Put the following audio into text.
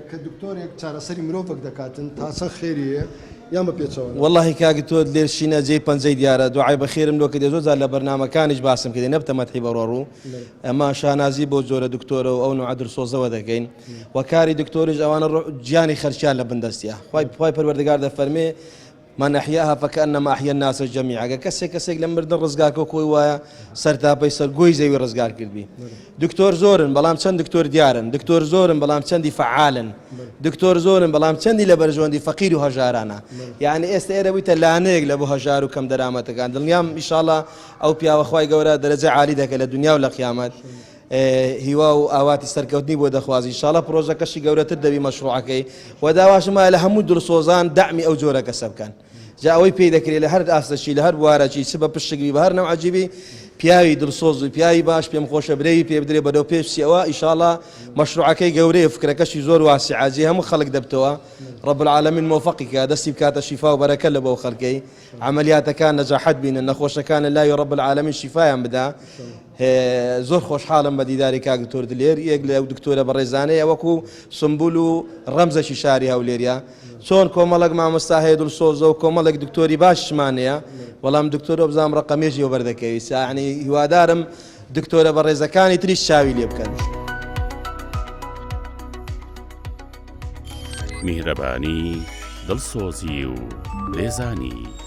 کە دکتۆرێک چارەسەری مرۆڤێک دەکاتن تا چەند خێری هەیە یان بە پێچەوانەوە؟ وەڵاهی کاک تۆ لێر شینە جێی پەنجەی دیارە دوعای بەخێرم لۆ کردی زۆر جار لە بەرنامەکانیش باسم کردی نەبتە مەدحی بە ڕۆڕوو ئەمە شانازی بۆ جۆرە دکتۆرە و ئەو نوعە دلسۆزەوە دەکەین و کاری دکتۆریش ئەوانە گیانی خەرچیان لە بن دەستیە خوای خوای پەروەردگار دەفەرمێ من احیاها فکانما احیا الناس جمیعا گەر کەسێک کەسێک لە مردن ڕزگار کە خۆی وایە سەرتاپەی سەر گۆی زەوی ڕزگار کردبی دکتۆر زۆرن بەڵام چەند دکتۆر دیارن دکتۆر زۆرن بەڵام چەندی فعالن دکتۆر زۆرن بەڵام چەندی لە بەرژەوەندی فەقیر و هەژارانە یعنی ئێستا ئێرە بوویتە لانەیەک لە بۆ هەژار و کەم دەرامەتەکان دڵنیام ئیشاڵا ئەو پیاوە خوای گەورە دەرەجە عالی دەکە لە دنیا و لە قیامەت هیوا و ئاواتی سەرکەوتنی بۆ دەخوازین ئینشاڵا پرۆژەکەشی گەورەتر دەبی مەشروعەکەی و داواشم وایە لە هەموو دڵسۆزان دەعمی ئەو جۆرە کەسە بکەن جا ئەوەی پێی دەکرێت لە هەر ئاستەکی لە هەر بوارەکی چ بە پشک بی بە هەر نەوعەکی بی پیاوی دڵسۆز و پیاوی باش پێم خۆشە برەوی پێ بدرێ بەرەو پێش بچی ئەوە ئیشاڵا مەشروعەکەی گەورەیە فکرەکەشی زۆر واسعە جێ هەموو خەڵک دەبتەوە رب العالمین مۆفەقی کە دەستی بکاتە شیفا و بەرەکە لە بۆ خەڵکەی عەمەلیاتەکان نەجاحەت بینن نەخۆشەکان لە لای رب العالمین شیفایان بدا زۆر خۆشحاڵم بە دیداری کاک دکتۆر دلێر یەک لەو دکتۆرە بەڕێزانەیە وەکو سمبول و ڕەمزەکی شاری هەولێریە چۆن کۆمەڵێک مامۆستا هەیە دڵسۆزە و کۆمەڵێک دکتۆری باشمان هەیە بەڵام دکتۆر وەبزانم ڕەقەمێکی وەبەردەکەوی یعنی هیوادارم دکتۆرە بەڕێزەکانی تریش چاوی لێ بکەن. میهرەبانی، دڵسۆزی و لێزانی.